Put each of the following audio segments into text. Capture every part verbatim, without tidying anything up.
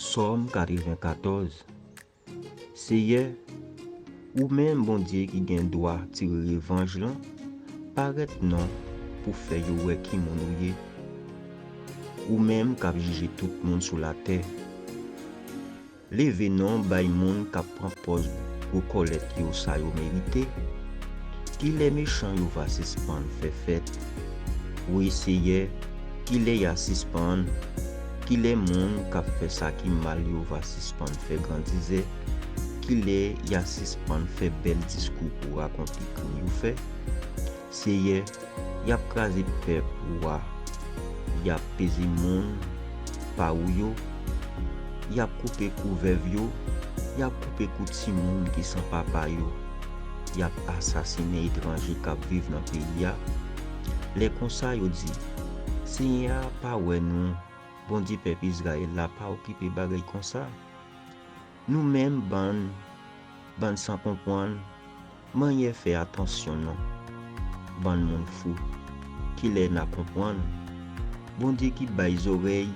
Sòm katrevenkatòz. Seyè, ou menm Bondye ki gen dwa tire revanj lan, parèt non pou fè yo wè ki moun ou ye. Ou menm k ap jije tout moun sou latè. Leve non bay moun k ap pran pòz gwo kòlèt yo sa yo merite. Kilè mechan yo va sispann fè fèt? Wi, Seyè, kilè y a sispann? Kilè moun k ap fè sa ki mal yo va sispann fè grandizè? Kilè y a sispann fè bèl diskou pou rakonte krim yo fè? Seyè, y ap kraze pèp ou a, y ap peze moun pa ou yo, y ap koupe kou vèv yo, y ap koupe kou timoun ki san papa yo, y ap asasinen etranje k ap viv nan peyi a. Lè konsa yo di, Seyè a pa wè nou, Bondye pèp Izrayèl la pa okipe bagay konsa. Nou menm bann, bann san konprann, mannyè fè atansyon non. Bann moun fou, kilè n a konprann? Bondye ki bay zòrèy,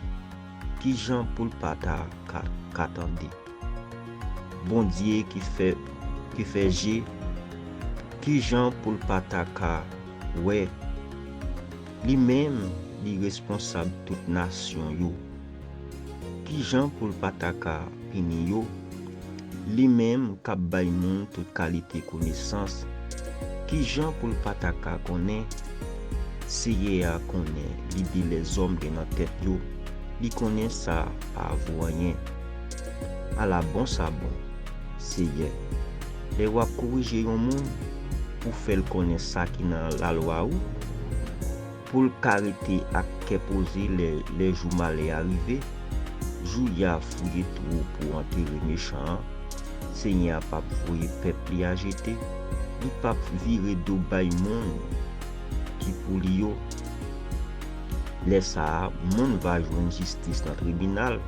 kijan pou l pa ta ka, ka tande? Bondye ki fè, ki fè je, kijan pou l pa ta ka wè? Li menm, li responsab tout nasyon yo. Kijan pou l pa ta ka pini yo? Li menm k ap bay moun tout kalite konesans. Kijan pou l pa ta ka konnen? Seyè a konnen lide lèzòm gen nan tèt yo. Li konnen sa pa vo anyen. Ala bon sa bon, Seyè, lè w ap korije yon moun pou fè l konnen sa ki nan lalwa ou, pou l ka rete ak kè poze lè, lè jou malè a rive, jou y a fouye twou pou antere mechan an. Senyè a p ap voye pèp li a jete, li p ap vire do bay moun ki pou li yo. Lè sa a, moun va jwenn jistis nan tribinal.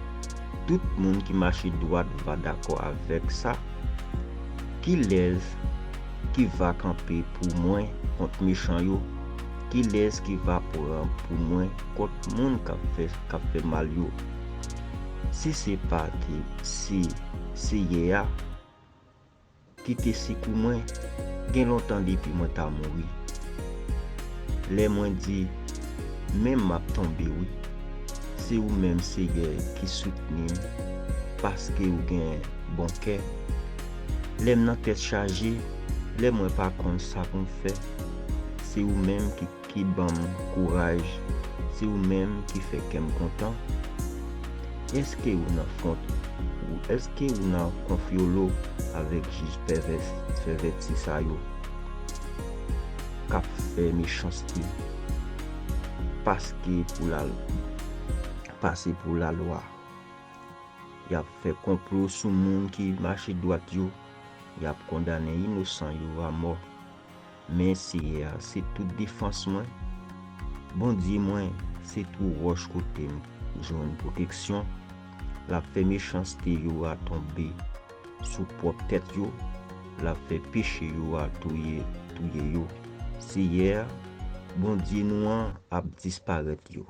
Tout moun ki mache dwat va dakò avèk sa. Kilès ki va kanpe pou mwen kont mechan yo? Kilès ki va pran pou mwen kont moun k ap fè, k ap fè mal yo? Si se pa te se Seyè a ki te sekou mwen, gen lontan depi mwen ta mouri. Lè mwen di, men m ap tonbe wi. Se ou menm, Seyè, ki soutni m, paske ou gen bon kè. Lè m nan tèt chaje, lè mwen pa konn sa pou m fè, se ou menm ki, ki ban m kouraj, se ou menm ki fè kè m kontan. Èske ou nan kont, ou, èske ou nan konfyolo avèk jij pèvès, pèvèti sa yo k ap fè mechanste, paske pou la, pase pou lalwa? Y ap fè konplo sou moun ki mache dwat yo. Y ap kondane inosan yo a mò. Men Seyè a se tout defans mwen. Bondye mwen se twou wòch kote m jwenn pwoteksyon. L ap fè mechanste yo a tonbe sou pwòp tèt yo. L ap fè peche yo a touye, touye yo. Seyè, Bondye nou an ap disparèt yo.